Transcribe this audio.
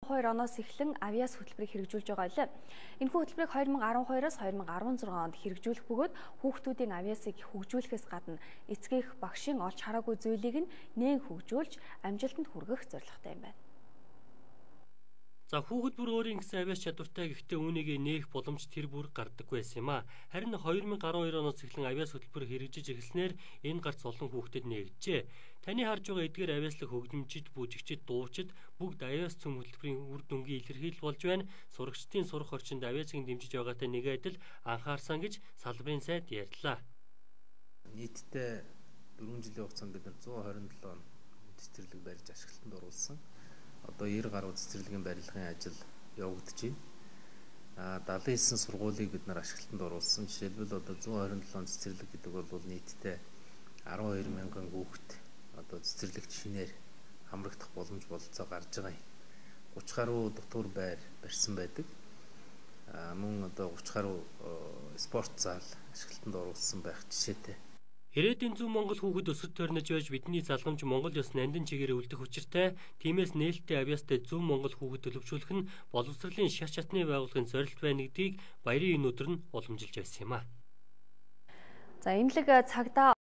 оноос эхлэн авиас хөтөлбөрийг хэрэгжүүлж байгаа билээ. Энэхүү хөтөлбөрийг 2012-оос 2016 онд хэрэгжүүлэх бөгөөд хүүхдүүдийн авиасыг хөгжүүлэхээс гадна эцгийнх багшийн олж хараагүй зүйлийг нь нээн хөгжүүлж амжилтанд хүргэх зорилготой юм байна. За, хүүхэд бүр өөрийн гэсэн авиас чадвартай, гэхдээ үүнийг нээх боломж тэр бүр гардаггүй байсан юм а. Харин 2012 оноос эхлэн авиас хөтөлбөр хэрэгжиж эхэлснээр энэ гарц олон хүүхдэд нээгджээ. Таны харж байгаа эдгээр авиаслаг хөгжимчид, бүжигчид, дуучид бүгд авиас цөм хөтөлбөрийн үр дүнгийн илэрхийлэл болж байна. Сурагчдын сурах орчинд авиасыг дэмжиж байгаатай нэг адил анхаарсан гэж салбарын сайд ярьлаа. Нийтдээ 4 жилийн хугацаанд бид нар 127 цэцэрлэг барьж ашиглалтанд оруулсан. Одоо 90 гаруй цэцэрлэгийн барилгын ажил явагдаж байна. 79 сургуулийг бид нар ашиглалтанд оруулсан. Жишээлбэл, одоо 127 цэцэрлэг гэдэг бол нийтдээ 12 мянган хүүхэд одоо цэцэрлэгт шинээр хамрагдах боломж бололцоо гарч байгаа юм. 30 гаруй дотуур байр барьсан байдаг. Мөн одоо 30 гаруй спорт зал ашиглалтанд оруулсан байх жишээтэй. Ирээдүйн зүүн Монгол хүүхэд өсөж төрнөж байж бидний залгамж Монгол ёс нандин чигээрээ үлдэх учиртай. Тиймээс нээлттэй авьяастай зүүн Монгол хүүхэд төлөвшүүлэх нь боловсролын шат шатны байгууллагын зорилт байна гэдгийг баярын энэ өдөр нь уламжилж байсан юм а. За, эмнэлэг цагдаа